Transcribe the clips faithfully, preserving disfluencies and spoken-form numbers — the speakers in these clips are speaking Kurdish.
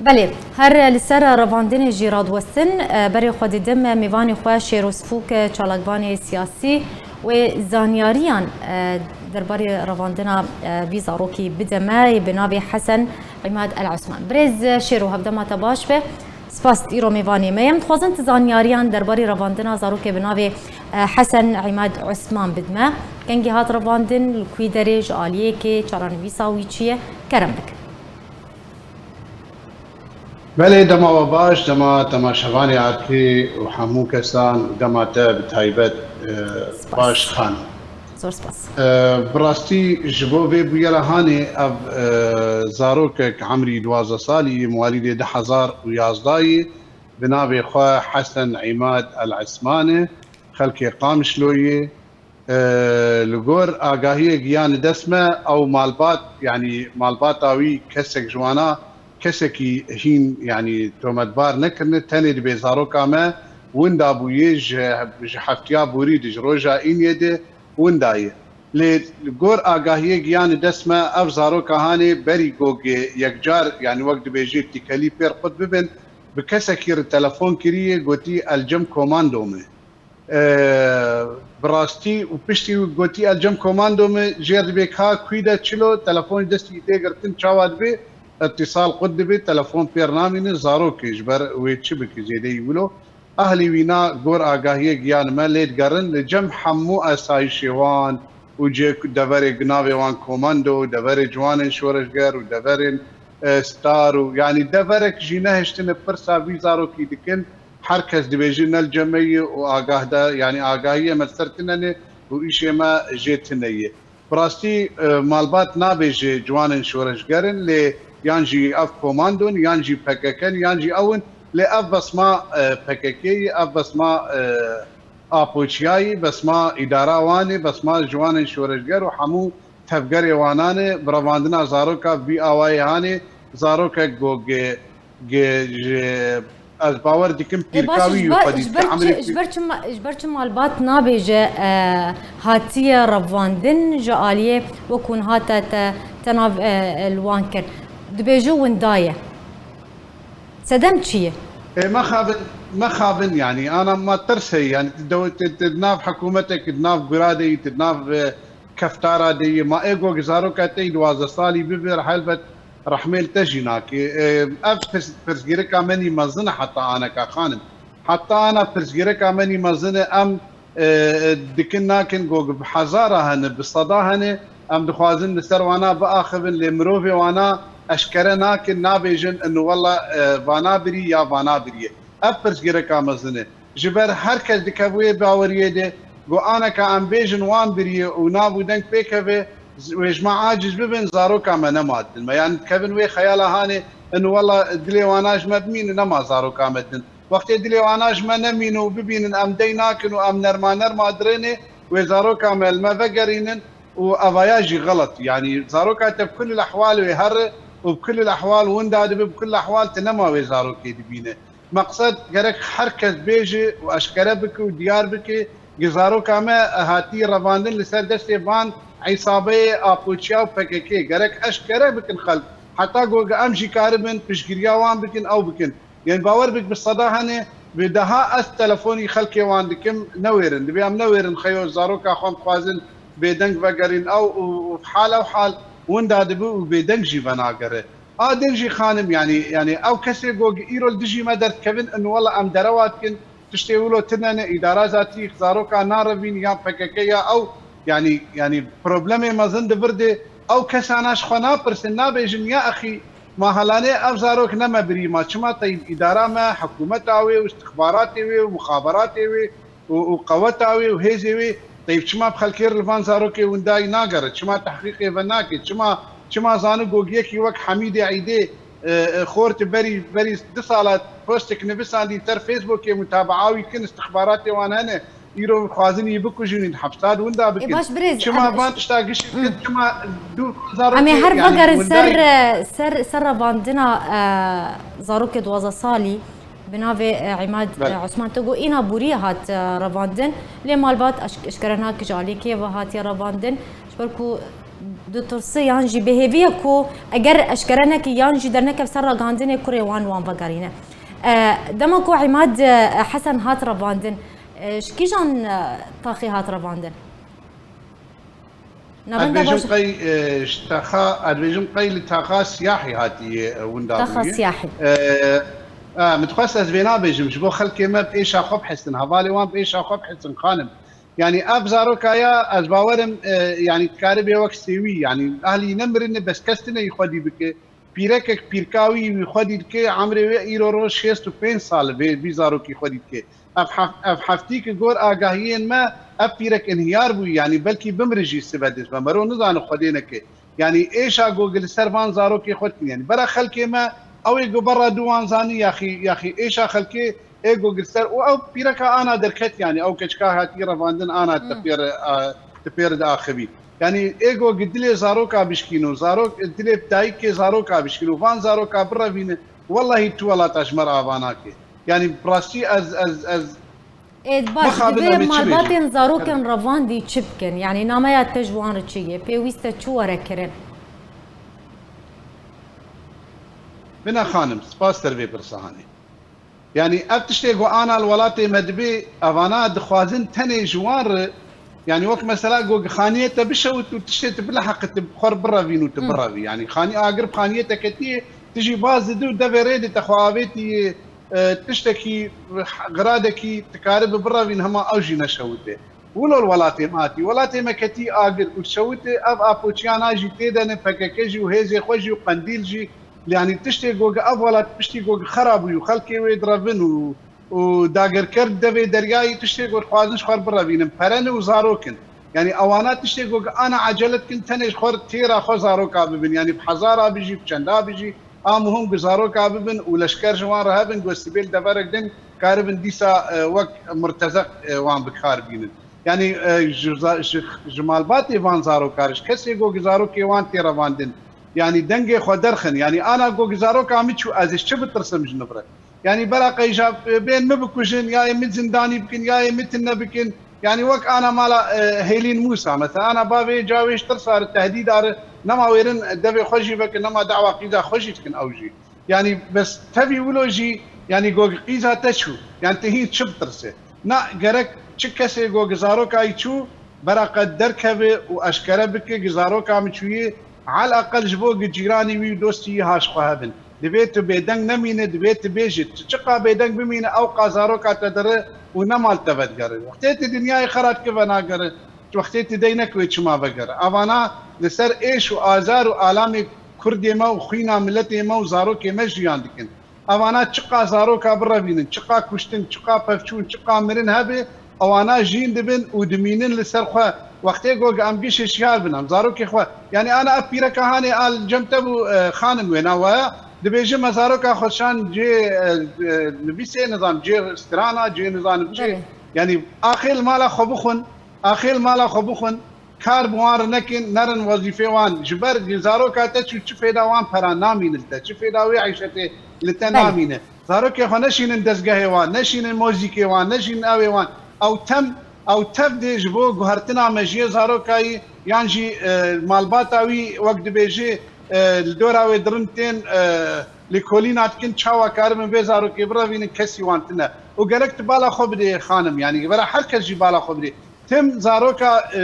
Belê, her li ser revandinê jî radiwestin, e, berê xwe didim, e, mêvanê xwe Şêro Sifûk, e, çalakvanê siyasî wê zanyariyan, e, derbarê revandina, e, vî zarokî bide me, yê bi navê Hesen Îmad El Osman. Birêz Şêro, hevdema te baş be. Spas, îro mêvanê me ye. Em dixwazin tu zanyariyan derbarê revandina zarokê bi navê, e, Hesen Îmad Osman bidme. Kengî hat revandin, li kû derê, ji aliyê kê, çaranivîsa wî çi ye? Kerem bike. Belê, dema we baş, dema temaşevanê Artê û hemû kesan, dema te bi taybet, e, Spas. Baş, xanim. Zor spas. E, bi rastî ji bo vê bûyera hanê ev, e, zarokek emrî duwazdeh salî yê, mewalîdê du hezar û yazdeh yê, bi navê xwe Hesen Îmad El Esman e, xelkê Qamişloyê, e, li gor agahiyê giyane dest me, ew malbat, yanî malbata wî kesek ji wana, kesekî hîn, yanî tometbar nekirine, tenê dibê zaroka me winda bûye, ji, ji heftiya borî de, ji roja îniyê de winda ye. Lê li gor agahiyê giyane dest me, ev zaroka hanê berî gogê yekcar, yanî wek dibêjê tîkelî pêr qut bibin, bi kesekî re telefon kiriye, gotî, "El cem komando me." E, bi rastî û piştî wî gotî, "El cem komando me", jêr dibê ka kûî de çilo, telefon ji destî tê girtin, çawa dibê? Îtîsal qut dibê, telefon pêr namîne, zarokê ji ber wê çi bike zêdeyî wilo. Ahlî wîna gor agahiyê giyan me lê digerin, li cem hemû esayîşê wan û cê deverê ginavê wan komando û deverê ciwanên şoreşger û deverên, e, star û, yanî, deverek jî nehiştine pirsa vî zarokî dikin. Her kes dibêje ne li cem me ye û agah de, yanî agahiyê me li ser tine ne û îşê me jê tine ye. Bi rastî, e, malbat nabêje ciwanên şoreşger in, lê yan jî ev komandon, yan jî P K K in, yan jî ew in, lê ev besma, e, P K K ye, ev besma, e, Apoçiya ye, besma îdara wan e, besma ciwanên şoreşger û hemû tevgerê wanan e. Bi revandina zaroka vî awayê hanê, zarokek go ge-, ge-, ji, ez bawer dikim Ê, baş, pîrka wî ji ber, xwedî ji ber çi, ji ber çi ma-, ji ber çi malbat nabêje, e, hatiye revandin ji aliyê wekû niha te, te, te nav, e, e, li wan kir. Dibêje winda ye. Sedem çi ye? Ê, mexabin, mexabin, yanî, ana ma tirs heye, yanî, tu dew-, tu, tu nav hikûmetek, tu nav gura de yî, tu nav, e, keftara de yî, ma ê go zaroka te yî duwazdeh salî bibe, helbet rehmê li te jî nake. E, ev pirs-, pirsgirêka me nî mezin e heta aneka, xanim. Heta ana pirsgirêka me nî mezin e, em e, dikin nakin, go bi hezara hene, bi seda hene, em dixwazin li ser wana biaxivin, lê mirovê wana eşkere nakin, nabêjin, inu wela, e, vana birî ya vana biriye. Ev pirsgirêka mezin e. Ji ber her kes dikeve wê baweriyê de, go aneka em bêjin wan biriye û nav û deng pêkeve, z-, wê ji me aciz bibin, zaroka me nema didin me. Yanî dikevin wê xeyala hanê, inu wela dilê wana ji me bimînin, nema zaroka me didin. Wextê dilê wana ji me nemîne û bibînin em dey nakin û em nerma nerma dirênê, wê zaroka me li me vegerînin û evaya jî xelet. Yanî zaroka te bi kulil ehwal wê here û bi kulil ehwal winda dibe, bi kulil ehwal tu nema wê zarokê dibîne. Meqsed gerek her kes bêje û eşkere bike û diyar bike, gi zaroka me hatî revandin li ser destê van îsabeyê Apoçiya û P K K. Gerek eşkere bikin xelk. Heta go em jî karibin piştgiriya wan bikin, ew bikin. Yên bawer bik bi seda hene, bi deha ez telefonî xelkê wan dikim, newêrin. Dibê em newêrin xeyo zaroka xwe em dixwazin bêdeng vegerîn ew û, û hal ew hal winda dibe û bêdeng jî venagere. A din jî xanim, yanî, yanî ew kesê go îro li dijî me derdikevin, in wela em derewa dikin, tiştê wilo tune ne, îdara zatî zaroka narevîn ya P K K ya ew, yanî, yanî problemê mezin di vir de, ew kesana ji xwe napirsin, nabêjin, ya exî, Ma helanê ev zarok ne me birî, ma çima teyb îdara me, hikûmeta wê û istixbaratê wê û muxaberatê wê û, û qeweta wê û hêzê wê teyb çima bi xelkê re li van zarokê windayî nagere? Çima tehqîqê ve nake? Çima, çima zani gogiyekî wek Hemîdê Eydê, e, e, xorti berî, berî du sala postek nivisandî ser Facebookê mutabaa wî dikin, istixbaratê wan hene. Îro xwazin yî bikujin, hepsa di winda bikin. Ê, baş, birêz, Çima em, van tişta gişî bikin, çima dû zarokê, em ê her yani, vegerin winda ser, yî- e, ser, ser revandina, e, zarokê duwazdeh salî bi navê, e, Îmad, Belê. e, Osman, te got, îna borî hat, e, revandin. Lê malbat eş-, eşkere nake ji alî kê ve hatiye revandin. Ji ber ku Ditirse yan jî bêhêvî ye ku eger eşkere neke yan jî dernekeve ser ragihandinê kurê wan wan vegerîne. E, dema ku Îmad, e, Hesen hat revandin, e, ji kîjan, e, taxê hat revandin? Navenda Ez dibêjim baş- qey, e, ji taxa, ez dibêjim qey li taxa siyahî hatiye, e, winda Taxa bûye. Siyahî. E, e, min dixwest ez vê nabêjim, ji bo xelkê me bi êşa xwe bihesin, hevalê wan bi êşa xwe bihesin, xanim. Yani ev zaroka ya, ez bawerim, e, yani dikaribê wek sêwî, yani ahlî nemirine bes kes tine yî xwedî bike. Pîrekek pîrka wî, wî xwedî dike, emrê wê îro roj şêst û pênc sal e, vê, vî zarokî xwedî dike. Ev hef-, ev heftî ki gor agahiyên me, ev pîrek inhiyar bû, yani belkî bimri jî sibe dest me. Mero nizane Xwedê neke. Yani êşa ku li ser van zarokê xwe dikin. Yani bera xelkê me, ew ê ku berra dû wan zanî, yaxî, yaxî êşa xelkê ê ku li ser, û ew pîreka ana derket, yani ew keçika hatî revandin ana Hmm. te pêr, a, te pêr diaxivî. Yani ê ku gi dilê zaroka bişkîno, zarok, dilê dayikê zaroka bişkîno, van zaroka birevîne, wellahî tu welata ji me re ava nake. Yani bi rastî ez, ez, ez Ê baş, mixabin divê em ê çi malbatên bêjin? Zarokên revandî çi bikin? Yani nameya te ji wan re çi ye? Pêwîst e çi were kirin? Bine xanim, spas ser vê pirsa hanê. Yani ev tiştê ku ana li welatê me dibê, evana dixwazin tenê ji wan re, yani wek mesela ku xaniyê te bişewit û tiştê tu bileheqit, tu bi xwe re birevîn û tu Hmm. birevî. Yani xanî agir bi xaniyê te ketiye, tu jî baz didî û devê rê de te xwe avêtî, e, tiştekî, xiradekî tu karibi birevîn hema ew jî neşewite. Wilo li welatê me hatî. Welatê me ketî agir û şewitê ev apoçiyana jî tê de ne P K K jî û hêzê xwe jî û Qendîl jî, yanî tiştê ku ev welat piştî ku xera bûyî û xelkê wê direvin û, û dagirker devê deryayî tiştê ku dixwazin ji xwe re birevînin. Pere ne û zarok in. Yanî ewana tiştê ku ana ecele dikin tenê ji xwe re têra xwe zaroka bibin. Yanî bi hezara bijî, bi çenda bijî, a muhim ku zaroka bibin û leşker ji wan re hebin ku sibê li deverek din karibin dîsa, e, wek murtezek, e, wan bi kar bînin. Yanî, e, ji za-, ji, ji malbatê van zaroka re, ji kesê ku zarokê wan tê revandin. Yanî dengê xwe derxin. Yanî ana ku zaroka min çû, ez ê ji çi bitirsim ji nivre? Yanî bera qeyja, e, bên min bikujin, ya ê min zindanî bikin, ya ê min tine bikin. Yanî wek ana mala, e, Hêlîn Mûsa, mesela ana bavê ca wê ji tirsa re, tehdîda re, nema wêrin devê xwe jî vekin, nema dawa qîza xwe jî dikin ew jî. Yanî bes tevî wilo jî, yanî ku qîza te çû, yanî te hîn çi bitirse? Na gerek çi kesê ku gi zarokayî çû, bera qe derkeve û eşkere bike gi zaroka min çûyê, al eqel ji bo gi cîranî wî û dostî wî ha ji xwe hebin. Divê tu bêdeng nemîne, divê tu bêjî. Tu çiqa bêdeng bimîne, ewqa zaroka te dire û nema li te vedigere. Wextê tu dinyayê xera dike venagere, wextê tu dey neke wê çima vegere. Evana li ser êş û azar û alamê Kurdê me û xwîna miletê me û zarokê me jiyan dikin. Evana çiqa zaroka birevînin, çiqa kuştin, çiqa pevçûn, çiqa mirin hebe, ewana jîn dibin û dimînin li ser xwe. Wextê ku em gişê şiyar bin, em zarokê xwe, yanî ana ev pîreka hanê a li cem te bû, e, xanim wêna waya, dibêje me zaroka xwe şan cê, e, e, nivîsê, nizam cê strana, cê nizanim çi. Belê. Yanî axê li mala xwe bixwin, axê li mala xwe bixwin, kar bi wan re nekin, nerin wezîfê wan. Ji ber zaroka te çi, çi fêda wan pera namîne li te, çi fêda wê eyşetê li te Belê. namîne. Zarokê xwe neşînin dezgehê wan, neşînin mozîkê wan, neşînin ew ê wan. Ew tem, ew tev dê ji bo guhertina mejiyê zarokayî yan jî, e, malbata wî wek dibêjê, e, li dora wê dirin tên, e, lêkolîna dikin çawa karibin vê zarokê birevînin kesî wan tine. Û gerek tu bala xwe bidê xanim, yanî vera her kes jî bala xwe bidê. Tim zaroka, e,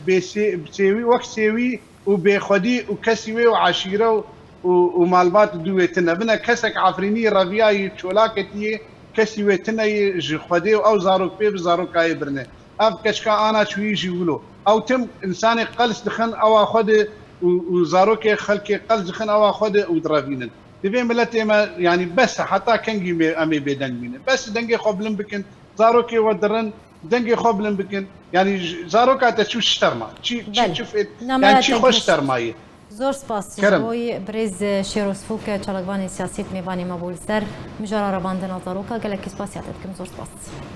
bê sê-, sêwî, wek sêwî û bêxwedî û kesî wê û eşîre û, û, û malbat dû wê tine. Bine kesek Efrînî reviyayî çolaketiyê, kesî wê tine yê ji Xwedê û ew zarok pê bi zarokayê birine. Ev keçika ana çûyî jî wilo. Ew tim insanê qels dixin ewa xwe de û, û zarokê xelkê qels dixin ewa xwe de û direvînin. Divê miletê me, yanî bes e, heta kengî me, em ê bêdeng bînin. Bes e, dengê xwe bilind bikin, zarokê we dirin, dengê xwe bilind bikin. Yanî j-, zaroka te çû ji terma. Çi, çi, Belê. çi fê-, Nameya yanî çi te xwe ji gihişt. terma ye. Zor spas ji Kerem. bo yî birêz Şêro Sifûk, çalakvanê siyasî, mêvanê me bû li ser mijara revandina zaroka. Gelekî spasiya te dikim. Zor spas.